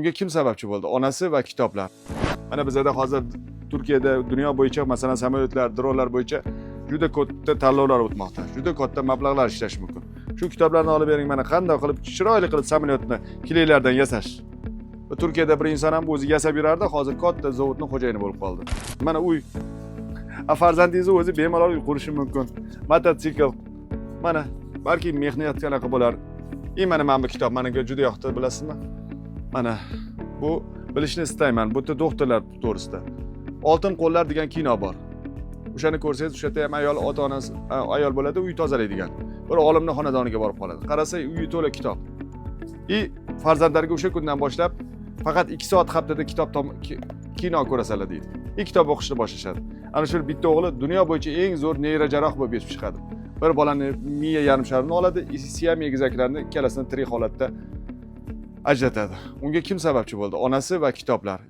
Unga kim sababchi bo'ldi? Onasi va kitoblar. Mana bizada hozir Turkiyada, dunyo bo'yicha, masalan, samolyotlar, dronlar bo'yicha juda katta tanlovlar o'tmoqda. Juda katta mablag'lar ishlash mumkin. Shu kitoblarni olib bering, mana qanday qilib chiroyli qilib samolyotni kleylardan yasash. Va Turkiyada bir inson ham o'zi yasab yurardi, hozir katta zavodni xo'jayini bo'lib qoldi. Mana uy. A farzandingizni o'zi bemalol uy qurishi mumkin. Mototsikl. Mana balki mehnat qanaqa bo'lar. И mana bu kitob menga juda yoqdi, bilasizmi? Mana bu "Bilishni istayman". Bu yerda doktorlar to'g'risida. "Oltin qo'llar" degan kino bor. O'shani ko'rsangiz, o'sha yerda ham ayol ota onasi ayol bo'ladi, uy tozalaydigan. Bir olimni xonadoniga borib qoladi. Qarasa, uyi to'la kitob. И farzandlariga o'sha kundan boshlab faqat 2 soat haftada kitob kino ko'rasanlar deydi. И kitob o'qishni boshlashadi. Ana shu bitta o'g'li dunyo bo'yicha eng zo'r neyrojarroh bo'lib yetib chiqadi. Bir bolani miya yarim sharini oladi, siam egizaklarni ikkalasini tirik holatda ajratadi. Unga kim sababchi bo'ldi? Onasi va kitoblar.